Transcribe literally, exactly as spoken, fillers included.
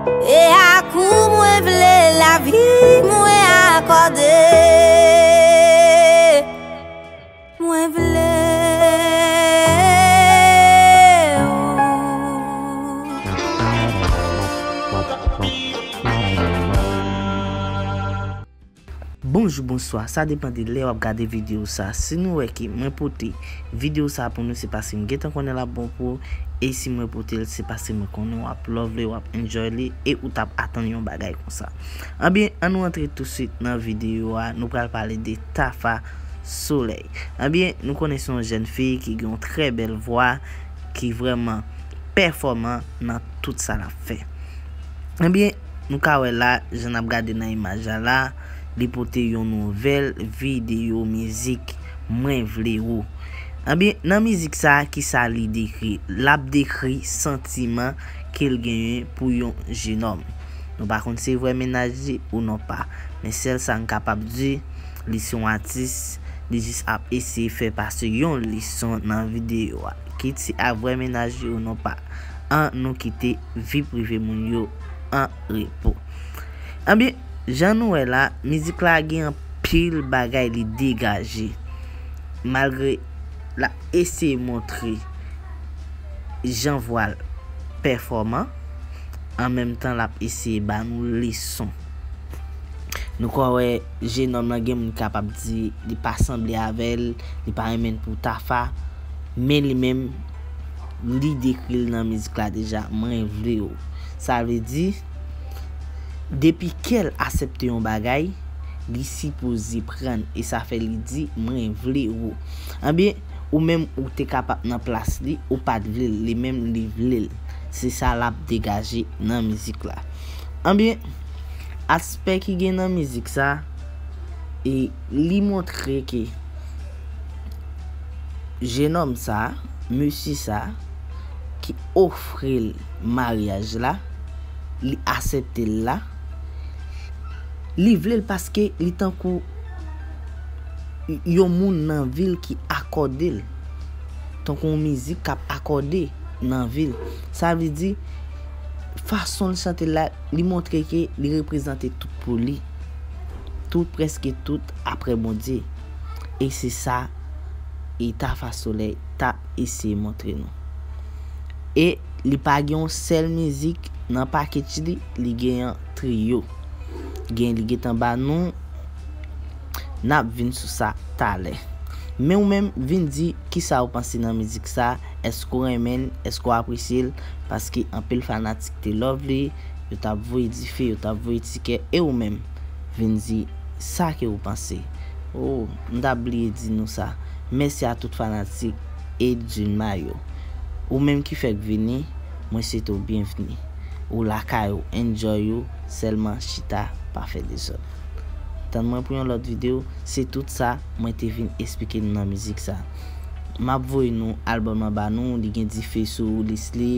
E ak ou mwen vle lavi mwen akòde. Mwen vle ou. Bonjou, bonswa, sa depann de lè w ap gade videyo sa. Si nou wè ke mwen pote videyo sa pou nou, se paske m gentan konnen l ap bon pou ou. E si mwen pote l, se paske mwen konnen w ap love li, w ap enjoy li, e ou t ap atann yon bagay konsa. Anbyen, ann nou antre tousuit nan videyo a. Nou pral pale de Tafa Solèy. Anbyen, nou konnen se yon jèn fi ki gen yon trè bèl vwa, ki vrèman pèfòman nan tout sa l ap fè. Anbyen, nou ka wè la, jan n ap gade nan imaj la la, li pote yon nouvèl videyo mizik, Mwen vle ou. Anbyen, nan mizik sa, kisa li dekri? L ap dekri santiman ke l genyen pou yon jenòm. Nou pa konn si se vrè mennaj li ou non pa. Men sèl sa n kapab di, li se yon atis, li jis ap eseye fè pase yon leson nan videyo a. Kit se a vrè mennaj li ou non pa, an nou kite vi prive moun yo an repo. Anbyen, jan nou wè la, mizik la gen anpil bagay li degaje. Malgre l ap eseye montre jan vwa l pèfòman, an menm tan l ap eseye ba nou leson. Nou ka wè jenòm lan gen moun ki kapab di li pa sanble avè l, li pa renmen l pou Tafa, men li menm, li dekri l nan mizik la deja, Mwen vle ou. Sa vle di, depi kè l aksepte yon bagay, li sipoze pran, e sa fè li di, Mwen vle ou. Anbyen, ou menm ou te kapab nan plas li, ou pa t vle l, li menm li vle l. Se sa l ap degaje nan mizik la. Anbyen, aspè ki gen nan mizik sa, e li montre ke jenòm sa, mesye sa, ki ofri l maryaj la, li aksepte l la, li vle l paske li tankou yon moun nan vi l ki akòde l. Tankou yon mizik k ap akòde nan vi l. Sa vle di, fason l chante la, li montre ke li reprezante tout pou li. Tout, prèske tout, apre Bondye. E se sa, e Tafa Solèy t ap eseye montre nou. E li pa gen yon sèl mizik nan pakèt li, li gen yon triyo. Gen li gentan ba nou, n ap vin sou sa talè. Men ou menm, vin di kisa ou panse nan mizik sa, èske w renmen l, èske w apresye l, paske anpil fanatik te love li, yo t ap voye dife, yo t ap voye ti kè, e ou menm, vin di sa ke ou panse. Oh, m t ap bliye di nou sa. Mèsi a tout fanatik Edwin Mayo. Ou menm ki fèk vini, mwen swete w byenvini. Ou lakay ou, enjoy ou, sèlman chita, pa fè dezòd. Tann mwen pou yon lòt videyo, se tout sa mwen te vin esplike nou nan mizik sa. M ap voye nou albòm lan ba nou, li gen dife sou lis li.